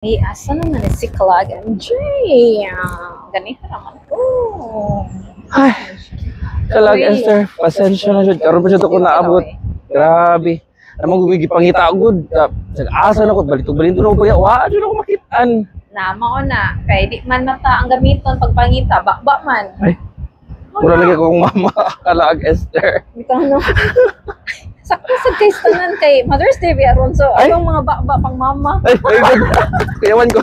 Ay, asa naman ni si Kalag MJ? Ganiha naman ko. Ay, Kalag Esther, pasensya na siya. Karon pa siya ko naabot. Grabe. Namang gumigi pangita gud. Asa na ko balitog balito na ko pag wa jud ako makitaan. Na, mao na. Kay di man mata ang gamiton pagpangita, ba man. Ay. Mura lagi ko akong mama, Kalag Esther. Bitaw no. Sakto sad kay tanan kay Mother's Day bi aron, so Ay. Anong mga ba pang mama. Ay, ay, ay. Kuyawan ko.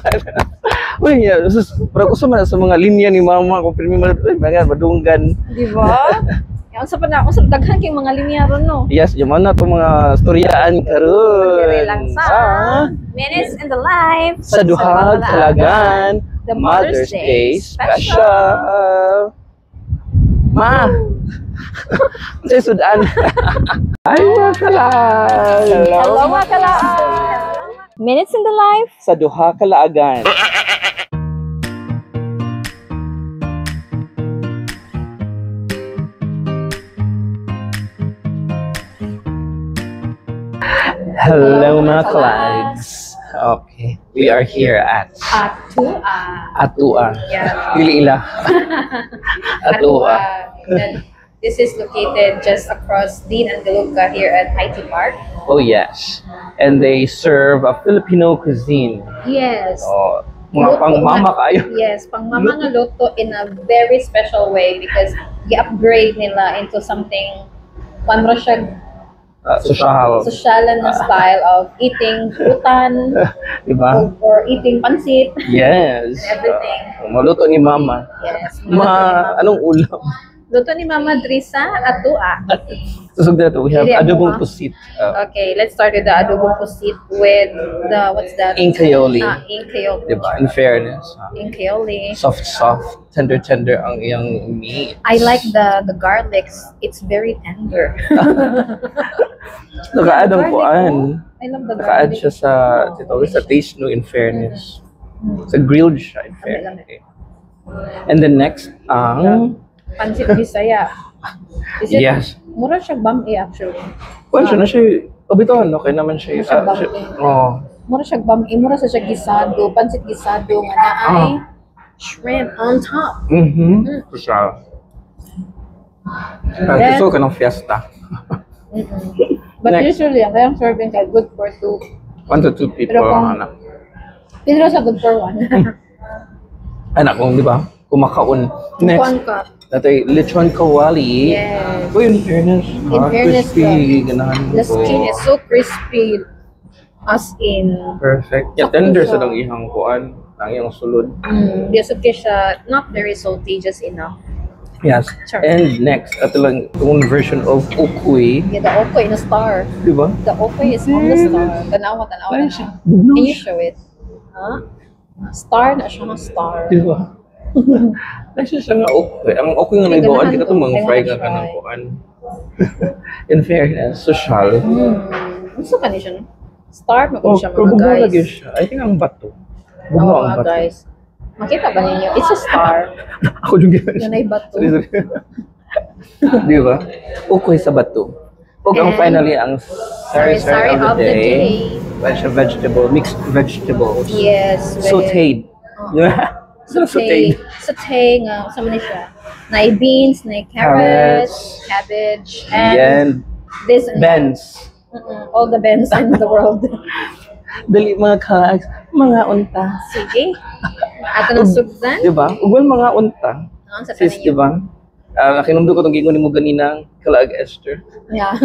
Uy, yeah, sus, pero gusto man sa mga linya ni mama ko pirmi man, uy, mga madunggan. Di ba? Yan sa pa na ako sa daghan kay mga linya ron, no. Yes, yung na itong mga storyaan karon. Dire lang sa Minutes in the Life Sa Duhag Kalagan, The Mother's Day Special. Ma! Sa sudan. Ay, mga kalag! Hello, mga kalaan! Minutes in the Life Sa Duha Kalaagan. Hello, mga kalags. Okay, we are here at Atua. Atua. Yeah. Dili ila. Atua. And this is located just across Dean and Galuca here at IT Park. Oh yes. And they serve a Filipino cuisine. Yes. Oh, mga Luto pang mama nga. kayo. Yes, pang mama nga luto in a very special way because i-upgrade nila into something kuan ra siya Social. Sosyalan na style of eating utan Diba? or eating pansit. Yes. Everything. Maluto ni mama. Yes. Ma, anong ulam? Luto ni Mama Drisa Atua. Susog na to, we have Dili, adobong ano, ah? pusit. Okay, let's start with the adobong pusit with the, what's that? Inkayoli. Ah, inkayoli. Diba? In fairness. Inkayoli. Soft, soft, tender, tender ang iyang meat. I like the garlics. It's very tender. Naka-add ang Garlic, kuan. oh. I love the Naka-add garlic. siya sa, ito, sa taste, no, in fairness. Sa grilled siya, in fairness. Okay. And then next, ang Pansit Bisaya. Is it? Yes. Mura siya bami actually. Kuan siya na siya, oh, bitaw, okay naman siya. Mura siya Ah, bami. Oh. Mura siya bami. Mura sa siya gisado. Pansit gisado nga naay shrimp on top. Siya. Then- Gusto ka ng fiesta. But Next. usually, ang kayang serving kay good for two. One to two people. Pero kung- anak. Pero sa good for one. Anak kung, di ba? Kumakaon. Next, Kuan ka. Natay lechon kawali. Yes. Uy, in fairness, In fairness, crispy, ganahan The ko. skin is so crispy. As in, Perfect. Yeah, Sakto tender siya. sa dang ihang kuan, ang iyang sulod. Di sa siya not very salty, just enough. Yes. Sure. And next, ato lang yung version of ukoy, Yeah, the okoy na star. di ba? The okoy is on the star. Tanawa, tanawa, Ay, tanawa. siya. Bugnaw Can you siya. show it? Huh? Star na siya nga star. Di ba? Ay, siya siya nga ukoy. Ang ukoy nga Ay, naibawan, ganahan kita ko. itong mga I fry wanna nga kanang try. kuan. In fairness, social. Gusto ka ni siya, no? Star mo Oh, siya pero mga bugnaw guys. lagi siya. I think ang bato. Bugnaw Oo, ang mga bato. guys. Makita ba ninyo? It's a star. Ako yung ginawa. Yun ay bato. Sorry, sorry. Di ba? Ukoy sa bato. Ug ang And finally, ang sari-sari sari-sari of the day. Bunch of vegetable, mixed vegetables. Yes. Sauteed. Oh. Sino Saute. sauteed? Saute nga. Sa man ni siya? Nay beans, nay carrots, Carrots. cabbage, and And this and beans. All the beans in the world. Dali mga kalags, mga unta. Sige. Ato na sugdan. Di ba? Ug well, mga unta. Ano sa Sis, di tanan ba? Ah, nakinumdum ko itong gingon nimo ganina, Kalaag Esther. Yeah.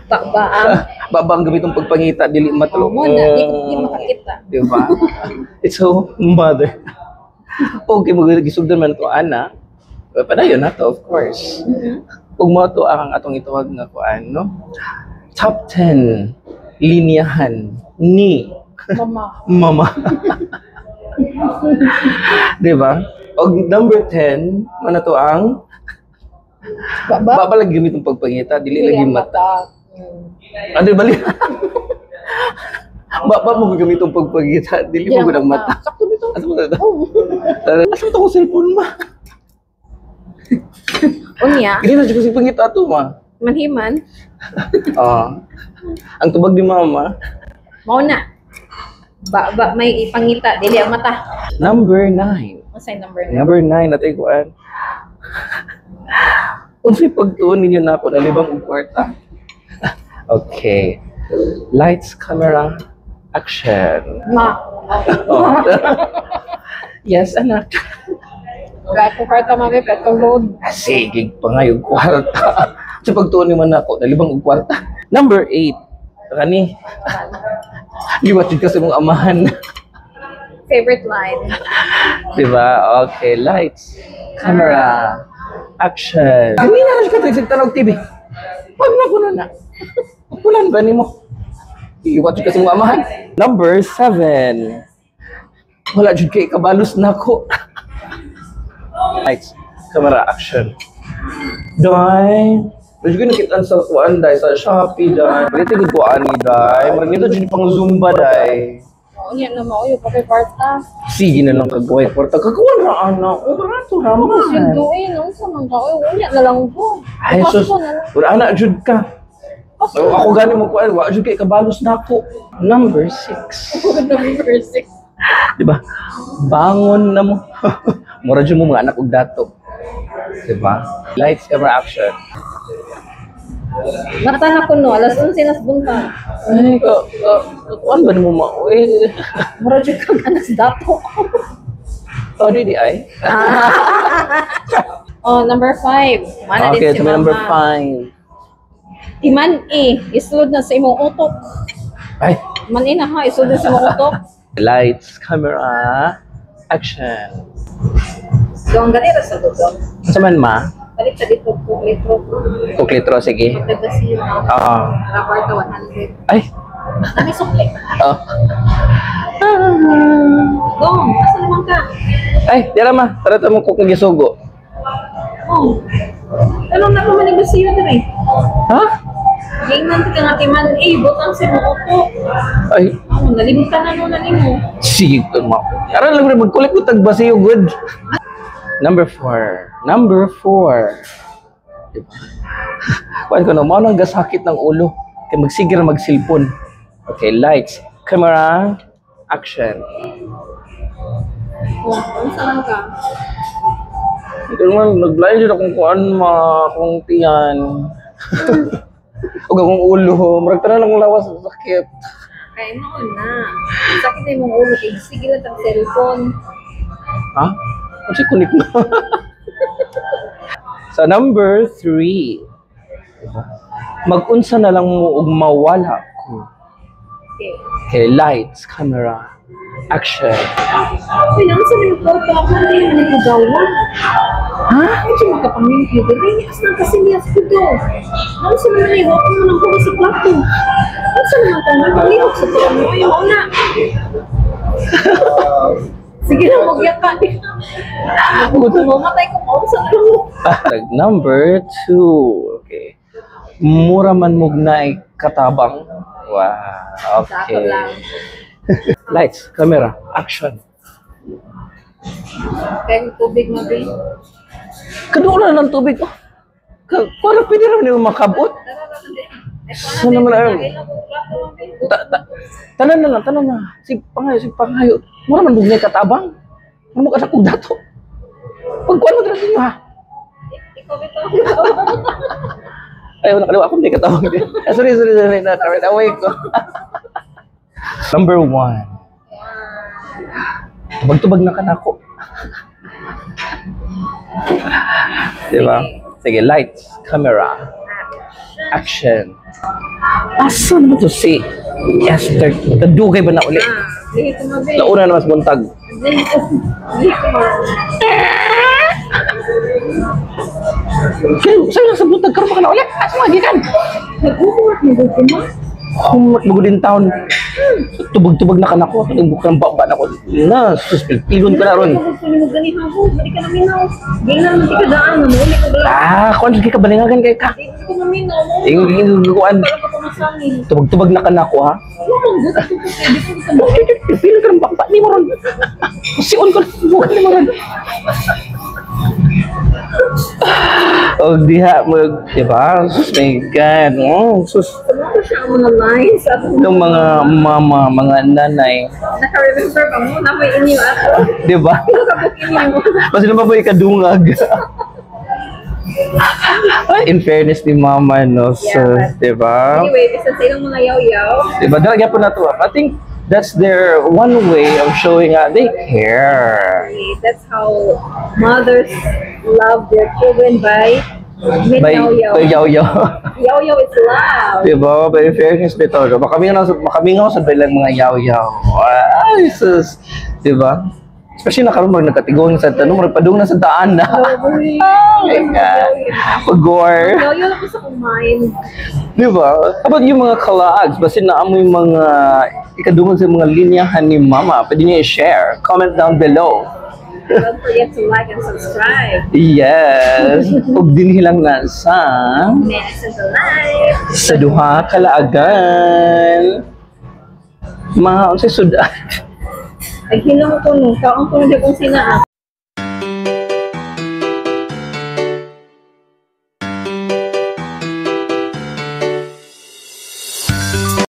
Ba-baang. Babang gamitong pagpangita, dili matalo. Mo na, di makakita. Di ba? It's so mother. Okay, mo gisugdan man to ana. Padayon na to, of course. Ug mao to ang atong itawag nga kuan, no? Top 10 linyahan ni Mama. Mama. Di ba? Og number 10, man na to ang Ba-ba? ba lagi gamitong pagpangita, dili lagi ang mata. Mm. Ano bali? Ba mo gamitong pagpangita, dili mo gud ang mata. Sakto dito. Asa mo to? Oh. Asa mo to akong cellphone ma? Unya, Dili na jud ko si pangita to ma. manhiman, Ah. Ang tubag ni mama, mao na. Ba, ba, may ipangita, dili ang mata. Number 9. Unsay number 9? Number 9 natin kuan. Unsay pagtuon ninyo nako nalibang og kwarta? Okay. Lights, camera, action. Ma. Oh. Yes, anak. Gato kwarta, mami, petrol load. Ah, sige pa nga yung kwarta. Sa pagtuon ni man ako, nalibang og kwarta. Number 8. Kani. Liwat jud kasi mong amahan. Favorite line. Diba? Okay, lights, camera, action. Hindi na lang ka sa tanaw TV. Wag na kuno na. Kulan ba nimo? Liwat jud kasi mong amahan. Number 7. Wala jud kay kabalos nako. Lights, camera, action. Day, medyo ko nakitaan sa kuan, day, sa Shopee, day. Palit ko kuan ni day. Marag nito jud pang Zumba, day. Unya na mo, pa kay kwarta. Sige na lang kagway kwarta. Kagawan ra ana. O barato ra man. Sunduin, unsa man ka? Uy, unya na lang ko. Ay sus. Pasko na lang. Wala ana jud ka. Pasko. So, ako gani mo kuan, wa jud kay kabalos nako. Number 6. Number 6. Di ba? Bangon na mo. Mura jud mo mga anak og dato. Di ba? Lights, camera, action. Mata na ko no, alas 11 nas buntag. Ay, ka, ka, kuan ba nimo ma? Eh, Mura jud kag anas dato. Oh, di ay. Oh, number 5. Mana Okay, din si so may number mama. 5. Timan eh, isulod na sa imong utok. Ay, Man na ha, isulod na sa imong utok. Lights, camera, action. Dong, gani ra sa dugong. Sa man ma? Balik sa dito ko litro. Coke litro, sige. Pagdagasi na. Ah. Raporta 100. Ay. Nami sukli. Oh. Dong, asa naman ka? Ay, dira ma. Tara ta mo kung gisugo. Oh. Ano na ko man nagbasiyo dire? Ha? Gingnan ka nga timan eh, butang sa imong utok. Ay, Oh, nalimutan na no na nimo. Sige ma. Tara lang rin, magkulit ko tagbasiyo, good. Number 4. Number 4. Diba? Kuan ko no, mao nang gasakit ng ulo. Kay magsigir magsilpon. Okay, lights, camera, action. Oh, unsa lang ka? Ito naman, naglain dyan akong kuan ma, akong tiyan. Ug akong ulo, murag tanan akong lawas sakit. Kay mao na. Sakit na imong ulo kay sige lang tang cellphone. Ha? Ano si kunik na? Sa number 3. Mag-unsa na lang mo og mawala ko. Okay. Okay, lights, camera, action. Uy, naman sa mga kwarta ako, hindi naman ikaw. Ha? Medyo makapamingkyo. Dili, as nang kasi niya sa kudo. Ano sa naman eh, wako mo nang hugas sa plato. Ano sa naman ka, nagpalihok sa tuwa mo, ayaw na. Sige lang, magyaka ka. Mamatay ko, mausa na lang mo. Number 2. Okay. Mura man mog naay katabang. Wow. Sa ako Okay. lang. Lights, camera, action. Kaya yung tubig mo, babe. Kaduol na ng tubig. Oh. Kuha pwede raman nimo makabot. Saan naman ay? Tanan na lang, tanan na. Sige pangayo, sige pangayo. Mura man mog naay katabang. Mura mo kasak og dato. Pagkuan mo dira ninyo ha. Ikaw bitaw. Ayaw na kaliwa ako hindi katawag din. Ah, sorry, sorry, sorry. Na, carried away ko. Number 1. Tubag-tubag na ka nako. Diba? Sige, lights, camera, action. Asa naman to si Esther? Kadugay ba na uli? Ah, lihi ko mo, babe. Launa naman sa buntag. Lihi ko. Lihi ko mo. Kaya, sa'yo lang sa buntag, karon pa ka na uli? Asa mga gikan? Nag-homework mo, ko ma. Homework mo din taon. Tubag-tubag na ka nako. Tubog ng baba na ko. Na, sus, pilon ka na ron. Ako ko nimo gani habo, bali ka na minaw. Gingnan man ti ka daan, mamuli ko bala. Ah, kuan sige ka balingagan kay ka. Di ko maminaw mo. Ingo ingo kuan. Wala ka pumasangin. Tubag-tubag na ka nako ha. Wala man gud ko kay di ko sa mo. Pilon ka ng baba ni mo ron. Siun ko bukan ni mo ron. Oh, diha mo, di ba? Sus, my God. Oh, sus. Ano siya ang mga lines at Itong mga mama, mga nanay. Naka-remember ba mo na may inyo ato? Di ba? Pila ka buok inyo. Kasi naman po ikadungag. Ay, in fairness ni mama, no? So, Yeah, but- di ba? Anyway, bisan sa ilang mga yaw-yaw, Diba? Dala po na to. I think that's their one way of showing they care. That's how mothers love their children, by By, yaw-yaw. by yaw-yaw. Yaw-yaw is love. Diba? But in fairness bitaw, makamingaw sa bilang mga yaw-yaw. Ay, sus. Diba? Especially na karon mag nagkatigong sa tanong, murag padung na sa daan na. Oh Oh my God. Pagor. Yaw-yaw lang ko sa akong mind. Di ba? About yung mga kalaags, basin na amoy mga ikadungog sa mga linyahan ni Mama, pwede niyo i-share. Comment down below. Don't forget to like and subscribe. Yes. Ug dinhi lang na sa Minutes in the life. Sa duha kalaagan. Ma, unsay sudan? Ay, hilom ko nung kaon ko nung kong sinaa.